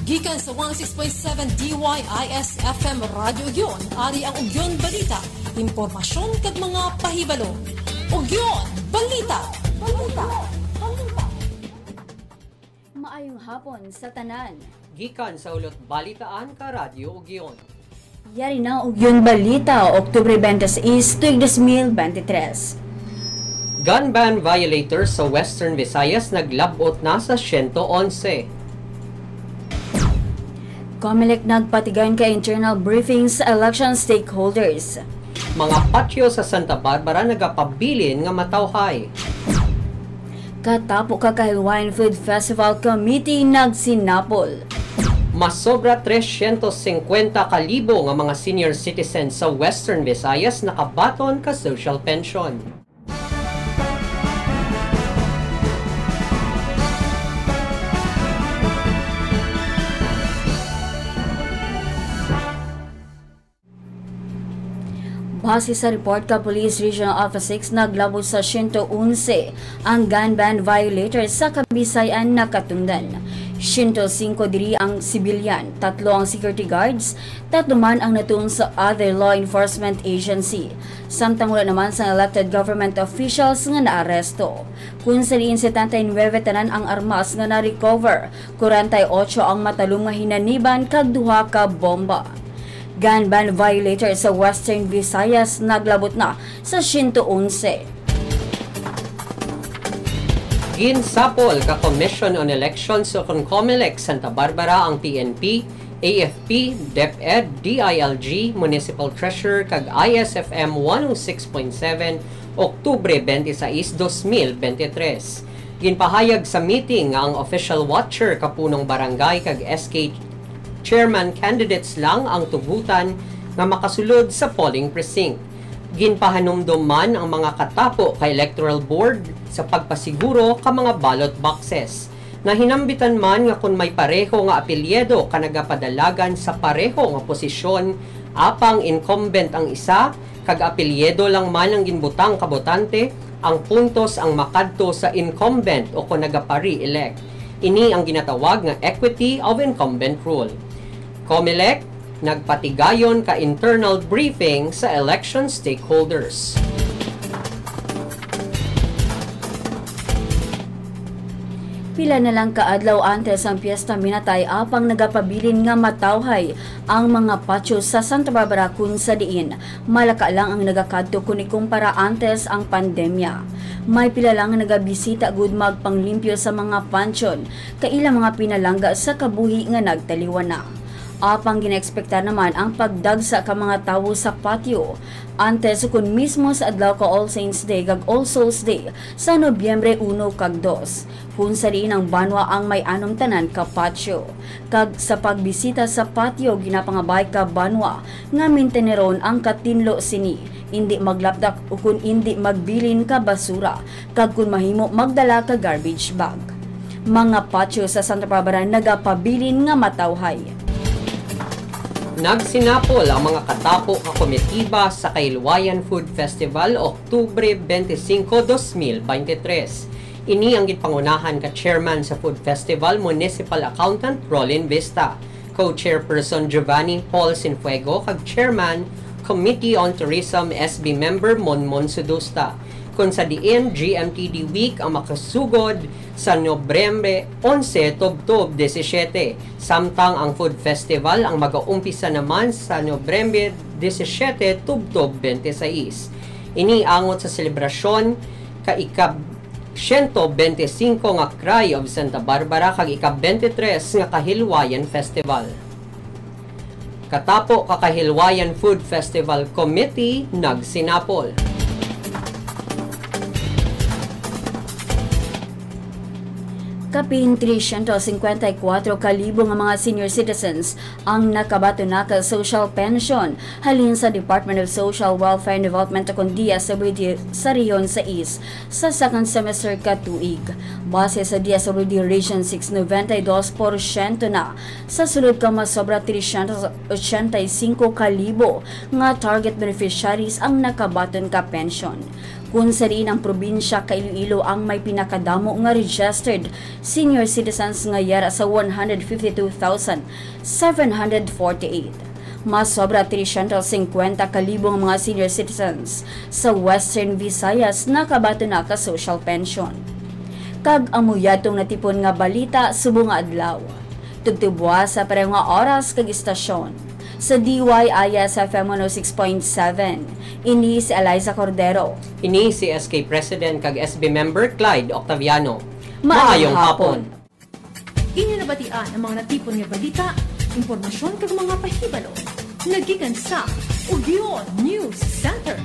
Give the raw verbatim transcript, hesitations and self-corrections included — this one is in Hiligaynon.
Gikan sa one oh six point seven D Y I S F M Radyo Ugyon, ari ang Ugyon Balita, impormasyon kag mga pahibalo. Ugyon Balita. Balita. Balita. Maayong hapon sa tanan. Gikan sa Hulot Balitaan ka Radyo Ugyon. Yari na Ugyon Balita, Oktubre twenty-six, tuig dos mil bente tres. Gun ban violators sa Western Visayas naglab-ot na sa siyento onse. Comelec nagpatigayon ka internal briefing sa election stakeholders. Mga patio sa Santa Barbara nagapabilin nga matawhay. Katapo ka Kahilwayan Food Festival Committee nagsinapol. Mas sobra trescientos cincuenta ka libo nga mga senior citizens sa Western Visayas nakabaton ka social pension. Base sa report ka Police Regional Office six, naglabot sa siyento onse ang gun ban violators sa Kabisayan nakatundan. Siyento singko diri ang sibilyan, tatlo ang security guards, tatlo man ang natun sa other law enforcement agency. Samtang wala naman sang elected government officials nga naaresto. Kun sa diin setenta y nuebe tanan ang armas nga na-recover, kwarenta y ocho ang matalom nga hinaniban kag duha ka bomba. Gun ban violator sa Western Visayas naglabot na sa siyento onse. Ginsapol ka Commission on Elections o kon Comelec Santa Barbara ang P N P, A F P, DepEd, D I L G, Municipal Treasurer, kag I S F M one oh six point seven, Oktubre twenty-six, dos mil bente tres. Ginpahayag sa meeting nga ang official watcher ka punong barangay kag S K chairman candidates lang ang tugutan nga makasulod sa polling precinct. Ginpahanumdom man ang mga katapo ka Electoral Board sa pagpasiguro ka mga ballot boxes. Nahinambitan man nga kon may pareho nga apelyido ka nagapadalagan sa pareho nga posisyon, apang incumbent ang isa, kag apelyido lang man ang ginbutang ka botante, ang puntos ang makadto sa incumbent o kon nagapa-re-elect. Ini ang ginatawag nga equity of incumbent rule. Comelec, nagpatigayon ka internal briefing sa election stakeholders. Pila na lang ka adlaw antes ang piyesta minatay, apang nagapabilin nga matawhay ang mga patio sa Santa Barbara, kun sa diin malaka lang ang nagakadto kun ikumpara antes ang pandemya. May pila lang nga nagabisita gud magpanglimpyo sa mga pansyon kay ila mga pinalangga sa kabuhi nga nagtaliwan na. Apang ginaekspektar naman ang pagdagsa ka mga tawo sa patio antes ukon mismo sa adlaw ka All Saints Day kag All Souls Day sa Nobyembre uno kag dos, kun sa diin ang banwa ang may anom tanan ka patio. Kag sa pagbisita sa patio, ginapangabay ka banwa nga mintineron ang katinlo sini, indi maglaptak ukon indi magbilin ka basura, kag kun mahimo, magdala ka garbage bag. Mga patio sa Santa Barbara nagapabilin nga matawhay. Nagsinapol ang mga katapo nga komitiba sa Kahilwayan Food Festival, Oktubre twenty-singko, dos mil bente-tres. Ini ang ginpangunahan ka chairman sa Food Festival, Municipal Accountant Rolin Vista, co-chairperson Giovanni Paul Sinfuego, kag chairman, Committee on Tourism, S B member Monmon Sudusta. Kun sa diin, G M T D Week ang makasugod sa Nobyembre onse tubtob disisiete, samtang ang Food Festival ang magaumpisa naman sa Nobyembre disisiete tubtob bente-sais. Ini angot sa selebrasyon ka ikab siyento bente singko nga Cry of Santa Barbara kag ika-bente tres nga Kahilwayan Festival. Katapo ka Kahilwayan Food Festival Committee nagsinapol. Kapin trescientos cincuenta y cuatro ka libo nga mga senior citizens ang nakabaton na ka social pension halin sa Department of Social Welfare and Development o kon D S W D sa Rehiyon sais sa second semester ka tuig. Base sa D S W D Region six, noventa y dos porsyento na sa sulod ka masobra trescientos ochenta y cinco ka libo nga target beneficiaries ang nakabaton ka pension. Kun sa diin ang probinsya ka Iloilo ang may pinakadamo nga registered senior citizens nga yara sa one hundred fifty-two thousand seven hundred forty-eight. Mas sobra three hundred fifty ka libo nga mga senior citizens sa Western Visayas nakabaton na ka social pension. Kag amo yadtong natipon nga balita subong nga adlaw. Tugtugbuas sa pareho nga oras kag istasyon. Sa D Y I S F M one oh six point seven, ini si Eliza Cordero. Ini si S K President kag S B member Clyde Octaviano. Maayong hapon. Inyo nabatian ang mga natipon nga balita, impormasyon kag mga pahibalo nga gikan sa Ugyon News Center.